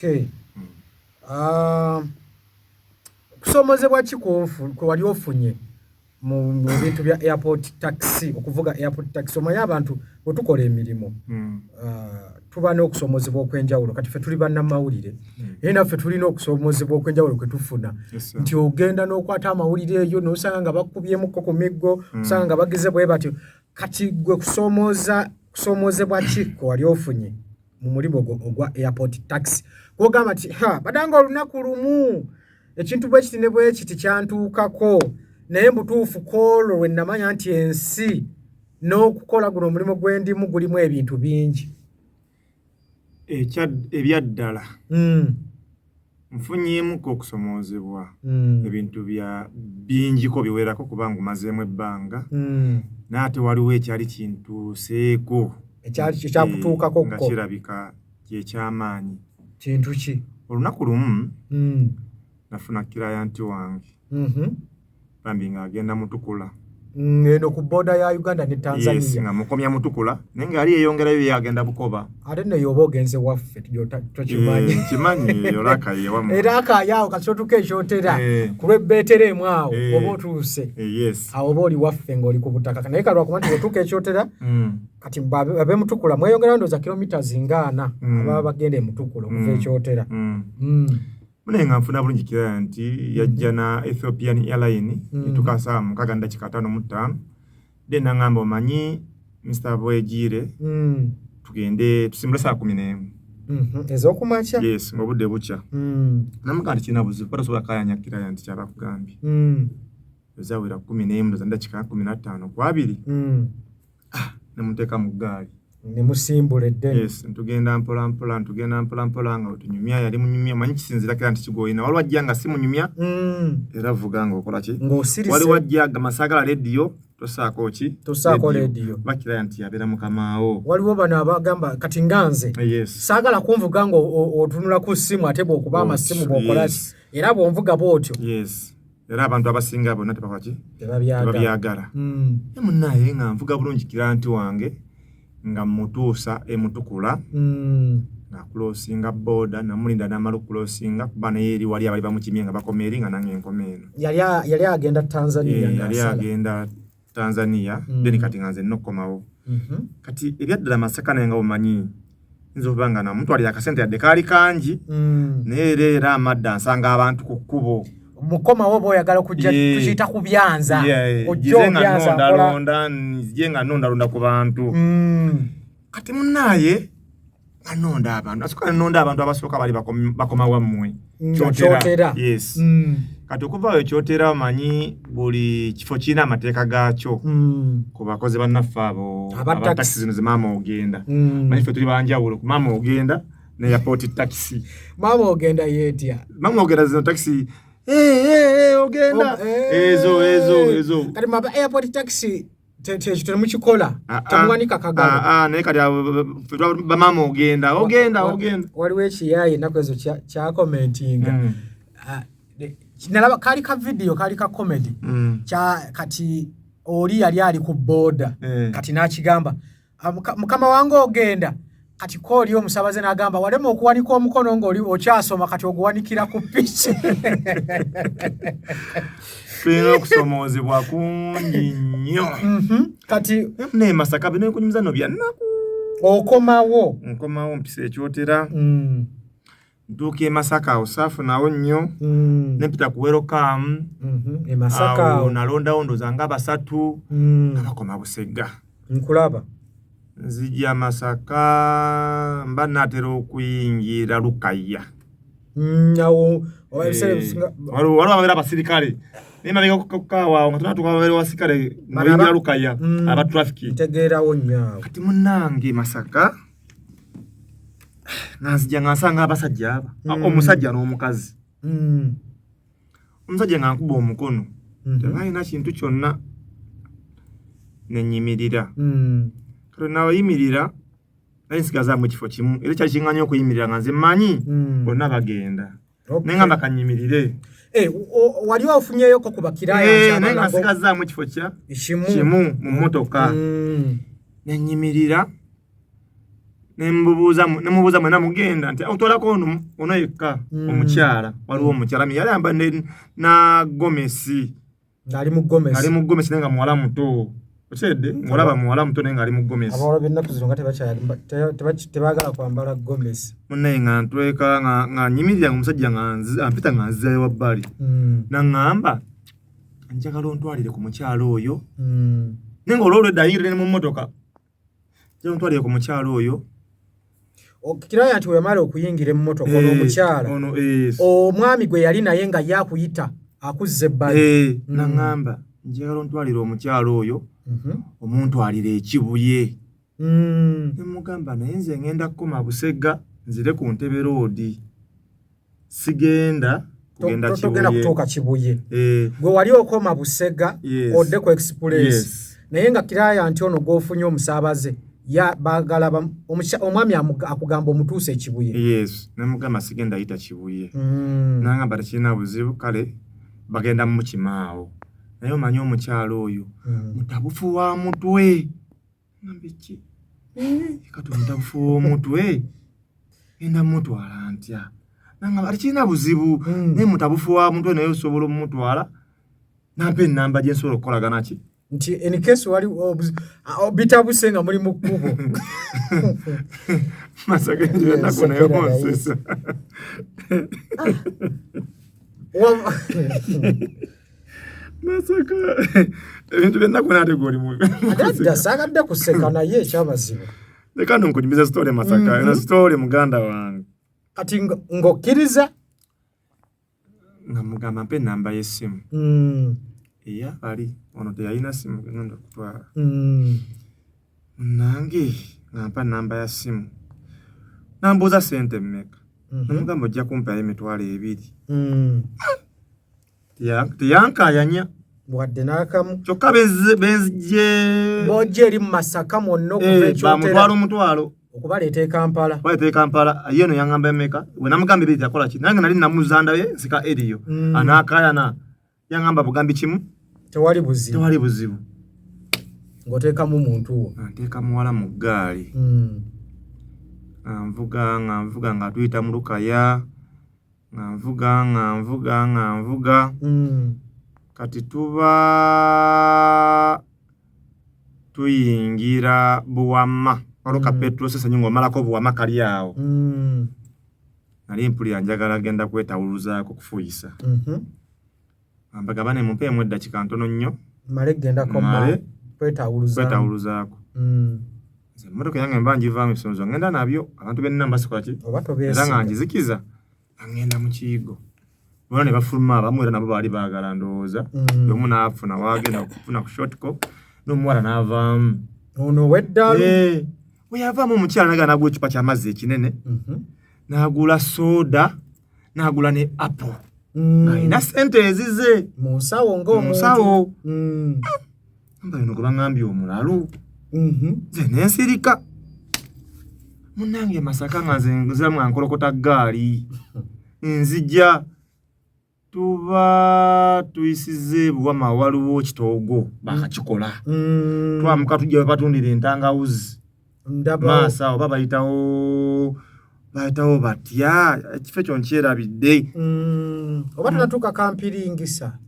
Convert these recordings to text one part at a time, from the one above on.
Okay. Kusoomozebwa ki kwe wali ofunye mu bintu bya airport taxi, okuvuga airport taxi? Omanyi abantu bwe tukola emirimu tuba n'okusoomozebwa okw'enjawulo. Kati ffe tuli bannamawulire, naye naffe tulina okusoomozebwa okw'enjawulo kwe tufuna, nti ogenda n'okwata amawulire eyo n'osanga nga bakubyemukko ku miggo, osanga nga bagize bwe batyo. Kati gwe kusoomozebwa ki kwe wali ofunye mu mulimu gwo ogwa airport taxi, kwogamba nti ha badanga olunaku lumu ekintu bwe kiti ne bwe kiti kyantuukako, naye mbutuufu kwolwo lwe namanya nti ensi n'okukola guno omulimu gwendimu gulimu ebintu bingi? Ebyaddala nfunyeemuko okusomoozebwa, ebintu bya bingiko biwerako kubanga omazeemu ebbanga, naye ate waliwo ekyali kintuuseeko. Ekyakutuukako? Nga kirabika kyekyamaanyi. Kintu ki? Olunaku lumu nafuna client wange, bambi ng'agenda Mutukula. Eno ku border ya Uganda ne Tanzania? Yes, nga mukomya Mutukula, naye nga yali yeyongerayo, ye agenda Bukoba. Ate nno oba ogenze waffe tokimanyi. Nkimanyi, eyo Rakai ewammwe. Era Rakai awo kati otuuka ekyotera ku lw'ebbeeteremu awo, oba otuuse. Awo oba oli waffe ng'oli ku butaka, naye kalwakuba nti otuuka ekyotera, kati abemutukula mweyongerayo ndowooza kilometers nga 40, ababa bagenda emutukula okuva ekyotera. Munaye nga nfuna bulungi client, yajja na Ethiopian Airline, etuuka saa 6:55. Then nangamba, "Omanyi Mr Bwegiire, tugende tusimbule saa 11." Ez'okumakya? Yes, ngaobudde bukya. Namugamba nti kirina buzibu, kuba tosobola kayanya client kyaba kugambye. Ezawera 11 ndoza ndakika 15 ku 20, nemuteeka mu ggaali. Ne musimbula eddene. Yes, ntugenda mpola mpola, ntugenda mpola mpola nga wetunyumya. Yali munyumya, manyi kisinzira kira nti kigoyina. Waliwo ajja nga si munyumya, era vuga nga okola ki, ng'osirise. Waliwo ajja gamba, "Saagala lediyo, tosaako ki?" Tosaako lediyo. Bakiraya nti yabeera mukamaawo. Waliwo bano abagamba, kati nga nze, saagala kunvuga nga otunula ku ssimu, ate bw'okuba amasimu bw'okola ki, era bw'onvuga bw'otyo. Yes, era abantu abasinga bonna tebakola ki? Tebabyagala. Tebabyagala. Ye munnaye nga nvuga bulungi client wange, nga mutuusa emutukula, ng'acrossinga border, namulinda n'amala okucrossinga, kuba naye eri wali abali bamukimye nga bakoma eri, nga nange nkoma eno. Yali agenda Tanzania? Yali Ng'asala. agenda Tanzania. Then kati nga nze nnokomawo. Kati ebyaddala Masaka, naye nga bumanyi nza okuba nga namutwalira akasente yadde kaali kangi, naye era amadda nsanga abantu ku kkubo. Mukomawo oba oyagala okujja, tukiyita kubyanza. Ojja nzize nga obyanza nkola. nondalonda, nzije nga nondalonda ku bantu. Kati munaaye nga nonda abantu, asooka nonda abantu abasooka bali bakoma wammwe. Nga Kyotera. Yes. Kati okuva awo Kyotera, omanyi buli kifo kirina amateeka gaakyo ku bakozi bannaffe abo Aba aba taxi. taxi zino zemaama ogenda. Manyi ffe tuli banjawulo ku maama ogenda ne airport taxi. Maama ogenda yeetya? Maama ogenda zino taxi, "Eh, eh, eh, ogenda." Oh, eh. Ezo ezo ezo. Kati maba airport taxi tetukyo temukiikola? Ah, ah. Temuwanika kagalo? Ah, ah, naye kati abo ffe bamaama ogenda ogenda ogenda. Waliwo ekiyaayi ennaku ezo kyacommentinga. Ah, nalaba kaali ka video, kaali ka comedy. Kya kati oli yali ali ku boda, kati n'akigamba, "Ah, mukama wange ogenda." Kati ko oli omusabaze n'agamba, "Walema okuwanika omukono ng'oli okyasoma, kati oguwanikira ku piki." Tulina okusomoozebwa kungi nnyo. Kati Naye Masaka bino ekunyumiza no byannaku. Okomawo? Nkomawo, mpisa ekyotera, ntuuka e Masaka, awo saafunawo nnyo, nempita ku welcome. E Masaka awo awo. Nalondawo ndooza nga basatu, nga bakoma Busega. Nkulaba. Nzija Masaka, mba naatera okuyingira Lukaya. Awo oba ebiseera ebisinga Waliwo ababeera abasirikale, naye mabega kukaawo nga tunatuuka ababeera abasirikale ngoyingira Lukaya, aba traffic. Ntegeerawo nnyo awo. Kati munnange Masaka nga nzija nga nsanga abasajja aba, omusajja n'omukazi. Omusajja nga nkuba omukono, tebalina kintu kyonna, nenyimirira. Kati nabayimirira, naye nsigazaamu ekifo kimu, era kyali kiŋŋanya okuyimirira nga nze mmanyi bonna bagenda, naye ngamba kanyimirire. Eh, wali ofunyeyoko ku bakiraya? Eh, naye nga nsigazaamu ekifo kya kimu kimu mu mmotoka. Nenyimirira. Nemubuuza, mwena mugenda? Nti otwalako ono yekka. Omukyala, waliwo omukyala yali ayambadde na gomesi. Ng'ali mu gomesi. Ali mu gomesi, naye nga muwala muto, okyedde ng'olaba muwala muto, naye ng'ali mu gomesi. Abawala b'ennaku zino nga tebaagala kwambala gomesi. Munnaye, nga ntweka, nga nyimirira, nga omusajja nga ampita, nga nzirayo wabbali. Naŋŋamba, njagala ontwalire ku mukyalo oyo. Naye nga olwolwedda ayingirire ne mu mmotoka, njagala ontwalire ku mukyalo oyo. Kiraya nti wemala okuyingira emmotoka, ono omukyala, ono, eh, omwami gwe yali naye nga ye akuyita, akuzza ebbali. Naŋŋamba, njagala ontwalire omukyalo oyo, omuntwalire ekibuye. Nemugamba, naye nze ngenda kukoma Busega, nzire ku Ntebe Road, sigenda kugenda Togenda Kibuye. kutuuka Kibuye. Gwe wali okoma Busega, odde ku Express. Naye nga kiraya nti ono gwofunye omusaabaze ya baagala omwami akugamba omutuuse ekibuye. Yes, nemugamba sigenda yita Kibuye. Nangamba tekirina buzibu, kale bagenda mukimaawo. Naye omanyi omukyalo oyo mutabufu wa mutwe. Ngamba ki, kati omutabufu w'omutwe genda mutwala ntya? Nangamba tekirina buzibu, naye mutabufu wa mutwe, naye osobola omumutwala. Nampa enamba gye nsobola okukolagana ki. Nti in case wali bitabuse nga muli mu kkubo. Masaka, ennaku naye Sekera naye. onsesa. Masaka, ebintu byennaku naate goli mu Adda saagadde kuseka, naye ekyamazima. Leka no nkunyumiza story, Masaka. Eno story, muganda wange. Kati ng'okkiriza? Nga mugamba mpa enamba y'essimu. Eya ali ono teyalina simu ngenda okutwala. Nange nga mpa namba ya simu, nambuuza sente mmeka. Namugamba ojja kumpayo 20,000. Teyankayanya. Wadde n'akamu. Kyokka benzije Bojja eri mu Masaka mwonna okuva bamutwalo ekyotera omutwalo okubaleeta e Kampala. Baleeta e Kampala. Ye eno yaŋŋamba emeka? We namugamba ebiri, yakola ki? Nange nali namuzandaye nsika eriyo. Anaakayana, yaŋŋamba bugambi kimu. Tewali buzibu. Tewali buzibu. Ng'oteekamu muntu wo. Nga nteeka muwala mu ggaali. Nga nvuga, nga nvuga, nga tuyita mu Lukaya, nga nvuga, nga nvuga, nga nvuga. Kati tuba tuyingira Buwama, waliwo ka petrol station ng'omalako Buwama kali awo. Nali mpulira njagala genda kwetawuluzaako, kufuuyisa. Mbagamba ne mumpeemu eddakiika ntono nnyo. Male gendako. Male. Kwetawuluza. Kwetawuluzaako. Nze emmotoka yange mba ngivaamu ebisonzo, ngenda nabyo, abantu benna mbasikola ki. Oba Era nga tobeesiga. ngizikiza, nga ngenda mu kiyigo, bona ne bafuluma abamu, era nabo baali baagala ndowooza. Omu n'afuna wagenda okufuna ku shortco, n'omuwala n'avaamu. Ono ow'eddaalu. Eh, bwe yavaamu omukyala naga n'agula ekicupa ky'amazzi ekinene, n'agula soda, n'agula ne apple. Alina sente ezize. Mu nsawo. Mu Ng'omuntu. nsawo. Mba eno gwe baŋŋambye omulalu. Nze nensirika, munnange Masaka, nga nze nziramu nga nkolokota ggaali, nzija tuba tuyisiza ebuwama, waliwo kitoogo bakakikola. Twamuka tujja we batundira entangawuzi. Ndaba. Maaso awo, oba bayitawo batya ekifo ekyo, nkyerabidde. Oba tunatuuka Kampiringisa,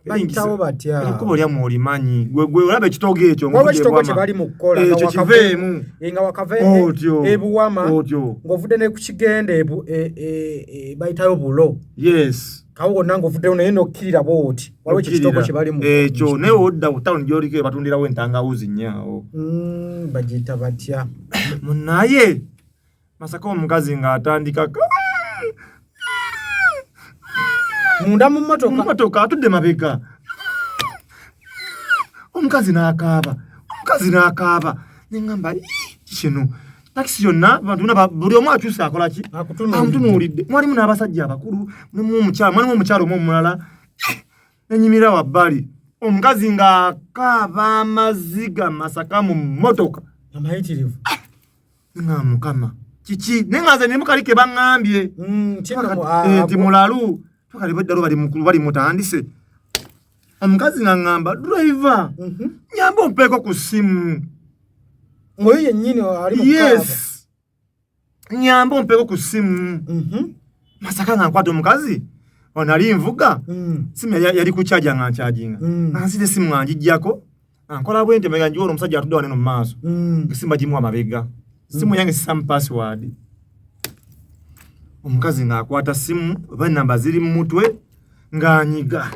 bayitawo batya? Ekkubo lyammwe olimanyi gwe olaba ekitoogo ekyo. Waliwo Ng'ovudde ekitoogo kye Ebuwama. bali mu kukola nga Ekyo kiveemu. Nga wakava Otyo. ebuwama, Otyo. ng'ovudde ne ku kigenda bayitayo Bulo. Yes. Kawo wonna ng'ovuddeyo, naye nokkirira bwoti, waliwo ekyo ekitoogo kye bali mu Ekyo, naye odda ku tawuni gy'oliko, batundirawo entangawuzi nnyo. Bagiyita batya? Munaye Masaka, omukazi ng'atandika Munda mu mmotoka? Mmotoka, atudde mabega. Omukazi n'akaaba, omukazi n'akaaba. Neŋŋamba, kino takisi yonna abantu bonna buli omu akyusa akola ki? Akutunuulidde. Amutunuulidde. Mwalimu n'abasajja abakulu, mulimu omukyala, mwalimu omukyala omu omulala. Nenyimira wabbali, omukazi ng'akaaba amaziga, Masaka, mu mmotoka. Amayitirivu. Nga mukama, kiki? Naye nga nze nimu kali ke baŋŋambye. Kino Nti mulalu, twakali beddalu bali mukulu bali mutandise. Omukazi nga ŋŋamba, driver, nyamba ompeeko ku ssimu. Oyo yennyini ali mu Yes, nyamba ompeko ku ssimu. Masaka nga nkwata omukazi onali nvuga, simu yali kukyaja nga nkyajinga, nga nsira essimu nga ngijjako, nkola bwe nti mabega njiwola omusajja atudde waneno mu maaso, esimu bagimuwa mabega, simu yange sisamu password. Omukazi ng'akwata simu oba enamba ziri mu mutwe ng'anyiga.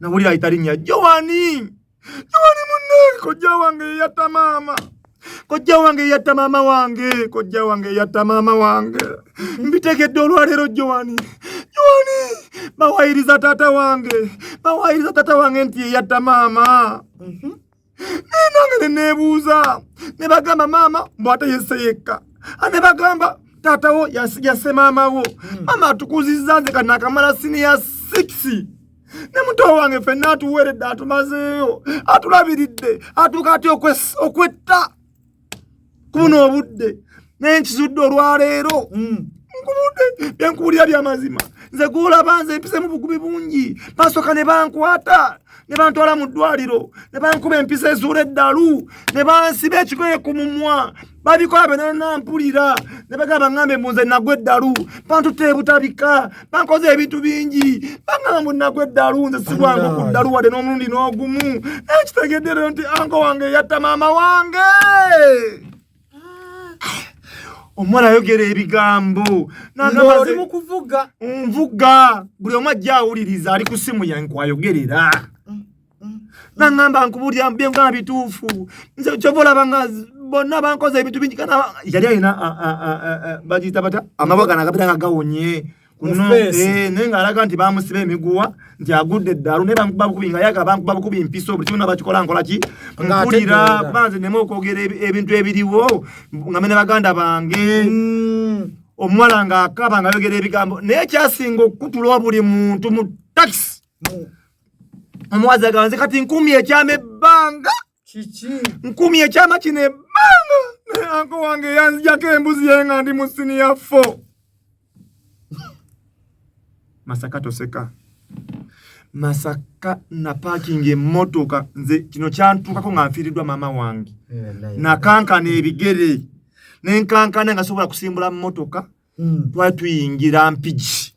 Nawulira ayita linnya Joani, Joani munnange, kojja wange yeyatta maama, kojja wange yeyatta maama wange, kojja wange yeyatta maama wange, mbitegedde olwaleero. Joani, Joani, bawayiriza taata wange, bawayiriza taata wange nti yeyatta maama. Naye nange neneebuuza, ne bagamba maama mbw ate yesse yekka, ne bagamba taatawo yasse maama wo. Maama atukuzizza nze kati nakamala senior 6 ne muto wange, ffenna atuweredde, atumazeeyo, atulabiridde, atuuka atya okwetta kubuno obudde? Naye nkizudde olwaleero. Nkubudde byenkuwulira byamazima. Nze gulaba nze mpisemu bugubi bungi. Basooka ne bankwata ne bantwala mu ddwaliro ne bankuba empisa ezuula eddalu ne bansiba ekigoye ku mumwa. Babikola byonna mpulira ne bagamba ngambe mbu nze nagwa eddalu, bantutte ebutabika, bankoze ebintu bingi, bagamba mbu nagwa eddalu. Nze sigwangu ku ddalu wadde n'omulundi n'ogumu. Naye kitegedde leero nti uncle wange yatta maama wange. Omuwala ayogera ebigambo. N'agamba Ng'oli mu kuvuga. Nvuga, buli omu ajja awuliriza, ali ku simu yange kwayogerera. Naŋŋamba nkubulya byengamba bituufu, nze kyova olaba nga bonna bankoze ebintu bingi. Kana yali alina bagiyita batya, amabwa gano agabeera nga gawonye. Mu face. Naye ng'alaga nti bamusiba emiguwa nti agudde eddalu, naye bankuba bukubi nga yaga bankuba bukubi mpiso, buli kimu bakikola nkola ki? Ng'ategeera. Mpulira kuba nze neme okwogera ebintu ebiriwo nga mene baganda bange. Omuwala ng'akaba ng'ayogera ebigambo, naye kyasinga okukutulwa buli muntu mu takisi. Omuwazi agamba nze kati nkumye ekyama ebbanga. Kiki? Nkumye ekyama kino ebbanga, naye uncle wange yanzijako embuzi ye nga ndi mu senior 4. Masaka toseka, Masaka na parking emmotoka. Nze kino kyantuukako nga nfiiriddwa maama wange, nakankana ebigere nenkankana nga sobola kusimbula mmotoka. Twali tuyingira Mpigi,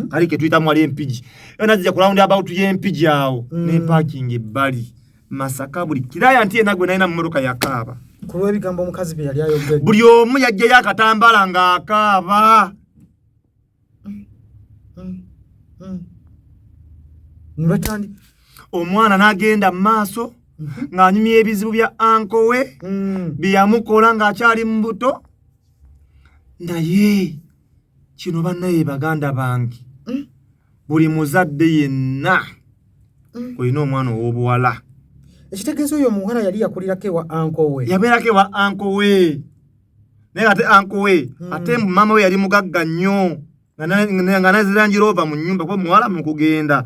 kali ketuyitamu wali Empigi, era nazija ku round about y'Empigi awo, neparking ebbali. Masaka buli kiraya nti yena gwe nalina mu mmotoka yakaaba. Ku lw'ebigambo omukazi bye yali ayogedde. Buli omu yajjayo akatambala ng'akaaba. Ne batandi Omwana n'agenda mu maaso ng'anyumya ebizibu bya uncle we bye yamukola ng'akyali mu buto. Naye kino bannaye baganda bange, buli muzadde yenna olina omwana ow'obuwala, Ekitegeeza oyo omuwala yali yakulirako ewa uncle we. Yabeerako ewa uncle we, naye ate uncle we, ate maama we yali mugagga nnyo, nga nazirangira ova mu nnyumba kuba muwala mu kugenda.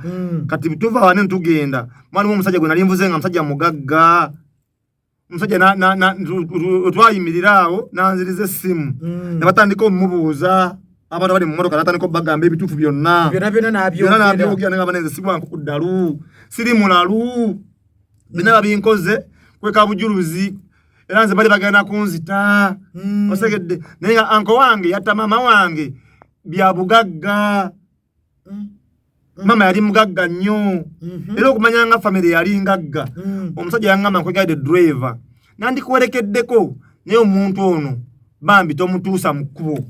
Kati tuva wane tugenda, mwalimu omusajja gwe nali nvuze nga musajja mugagga, omusajja twayimirira awo nanziriza essimu, ne batandika omumubuuza abantu abali mu mmotoka, natandika obagamba ebituufu byonna. Byonna byonna Byonna. N'abyogera. N'abyogera negamba nenze sigwanku ku ddalu, siri mulalu, byonna babinkoze kweka bujuluzi, era nze bali bagenda kunzita. Osegedde? Naye nga uncle wange yatta maama wange bya bugagga. Maama yali mugagga nnyo, era okumanya nga famire yali ngagga, omusajja yaŋŋamba, nkwegadde driver, nandikuwerekeddeko, naye omuntu ono bambi tomutuusa mu kkubo.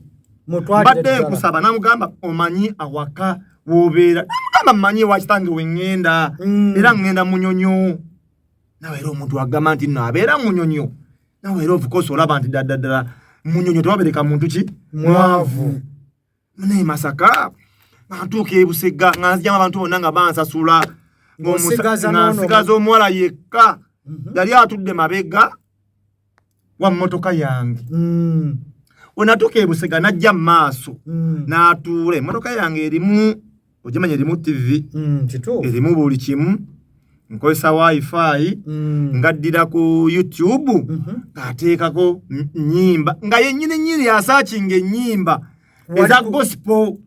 Mutwalire Mbadde ddala. nkusaba. Namugamba omanyi awaka wobeera? Namugamba mmanyi ewa kitange weŋŋenda, era ŋŋenda Munyonyo. Nawe era omuntu agamba nti nno abeera Munyonyo, nawe era of course olaba nti ddala ddala Munyonyo tewabereka muntu ki? Mwavu. Naye Masaka nga ntuuka ebusega nga nzijamu abantu bonna nga bansasula. Ng'osigaza Nga n'ono. nsigaza omuwala yekka, yali atudde mabega wa mmotoka yange. Wenatuuka ebusega najja mu maaso n'atuula. Emmotoka yange erimu, ogimanya, erimu TV, Kituufu. erimu buli kimu, nkozesa WiFi, ngaddira ku YouTube, ng'ateekako nnyimba nga yennyini nnyini yasearchinga ennyimba Wali eza gospel.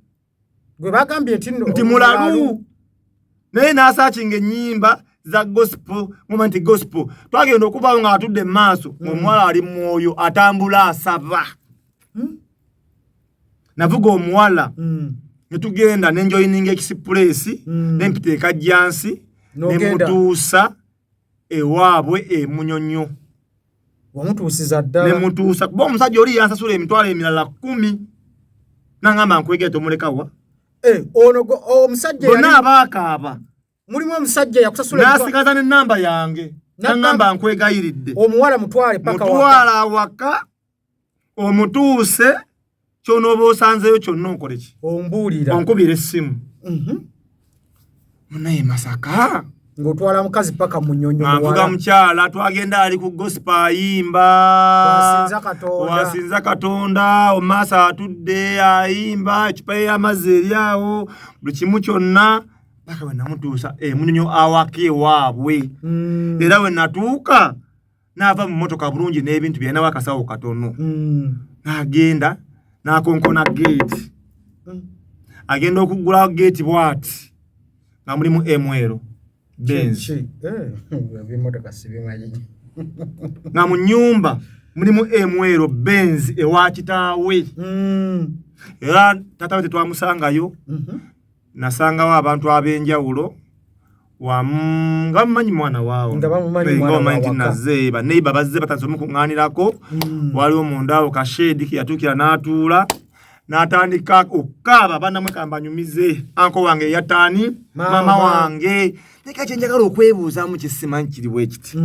Gwe bagambye nti nno Nti mulalu, naye n'asearchinga ennyimba. Za gospel, ngoma nti gospel. Twagenda okuvaawo nga atudde mu maaso, omuwala ali mwoyo atambula asaba. Navuga omuwala netugenda nenjoininga express, nempita ekajjansi, N'ogenda. nemutuusa ewaabwe emunyonyo. Wamutuusiza ddala? Nemutuusa, kuba omusajja oli yansasula emitwalo emirala 10, nangamba, "Nkwegere, tomulekawa." Eh, ono omusajja Bonna abaakaaba. Mulimu omusajja yakusasula N'asigaza n'ennamba yange. Nangamba, "Nkwegayiridde, omuwala mutwale paka waka." Mutwala awaka, omutuuse, kyonooba osanzeyo kyonna okole ki? Ombuulira. Onkubira essimu. Munaye Masaka. Ng'otwala mukazi paka Munyonyo. Nga nvuga Muwala. mukyala, twagenda ali ku gospel ayimba. Wasinza Katonda. Wasinza Katonda, omaaso atudde ayimba, ecupa ye y'amazzi eri awo, buli kimu kyonna, paka we namutuusa emunyonyo awaka ewaabwe. Era we natuuka, n'ava mu motoka bulungi n'ebintu byalinawo, akasawo katono. N'agenda n'akonkona geeti. Agenda okuggulawo geeti bw'ati, nga mulimu ML Benz. Ki? Eh, ebimotoka sibimanyi. Nga mu nnyumba mulimu ML Benz ewa kitaawe. Era taata we tetwamusangayo. Nasangawo abantu ab'enjawulo wamu nga bamumanyi mwana waawo. Nga bamumanyi Eh, nga mwana bamumanyi nti wawaka. nazze baneiba bazze batandise omukuŋŋaanirako. Waliwo munda awo kasheedi keyatuukira n'atuula n'atandika okukaaba, "Banamwe, kambanyumize uncle wange eyattaani Maama. Mama wange." Naye kati kyenjagala okwebuuzaamu kisimanyi kiri bwe kiti.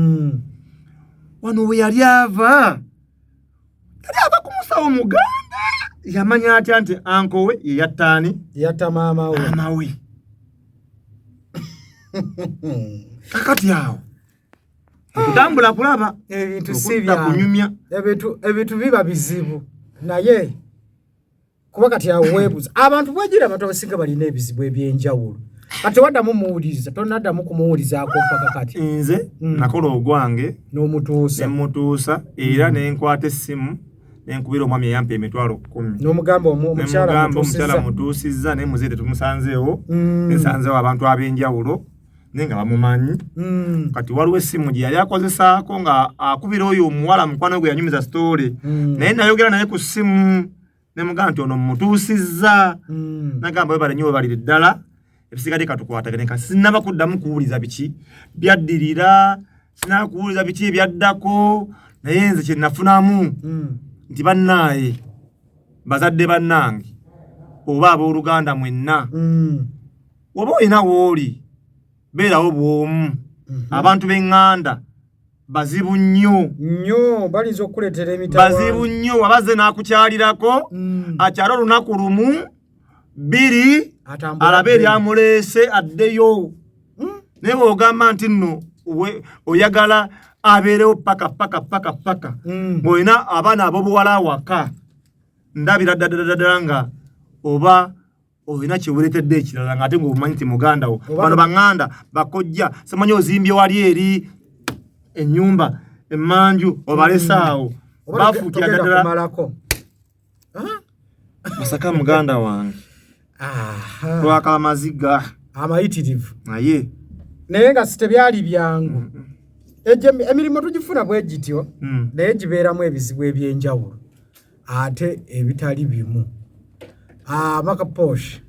Wano we yali ava, yali ava ku musawo muganda, yamanya atya nti uncle we ye yattaani Yatta maama we? Maama we. Kakati awo okutambula kulaba Ebintu si okudda byangu. kunyumya. Ebintu biba bizibu, naye kuba kati awo weebuuza abantu bwegira, abantu abasinga balina ebizibu ebyenjawulo. Kati waddamu muwuliriza, tonaddamu kumuwulizaako mpaka kati? Nze nakola ogwange. N'omutuusa. Nemutuusa, era nenkwata essimu nenkubira omwami eyampa emitwalo 10. N'omugamba omukyala Nemugamba omukyala mutuusizza. Mutuusizza, naye muzeete tumusanzeewo. Nesanzeewo abantu ab'enjawulo, naye nga bamumanyi. Kati waliwo essimu gye yali akozesaako nga akubira oyo omuwala mukwano gwe yanyumiza story. Naye nayogera naye ku ssimu, nemugamba nti ono mutuusizza. Nagamba, "Webale nnyo, webalire ddala, ebisigadde katukwatagane." Ka sinnaba kuddamu kuwuliza biki byaddirira, sinaba kuwuliza biki ebyaddako, naye nze kye nafunamu nti bannaaye, bazadde bannange oba abooluganda mwenna, oba olina wooli, beerawo bw'omu. Abantu b'eŋŋanda bazibu nnyo. Nnyo, balinza okukuleetera emitawaana. Bazibu nnyo. Wabaze n'akukyalirako, akyale olunaku lumu, bbiri, Atambula alabe addeyo. eryamuleese, addeyo. Naye bw'ogamba nti nno oyagala abeerewo paka paka paka paka, ng'olina abaana ab'obuwala awaka, ndabira ddala ddala nga oba olina kyeweretedde ekirala, ng'ate ng'omanyi nti muganda wo, bano baŋŋanda bakojja, simanyi ozimbye wali eri ennyumba emmanju, obalese awo, Oba bafuukira togenda ddala. kumalako. Ah? Masaka muganda wange, Aha. twakaba amaziga Amayitirivu. Naye Naye nga si tebyali byangu. Egyo emirimu tugifuna bwe gityo, naye gibeeramu ebizibu ebyenjawulo ate ebitali bimu. Ah, Maka Posh.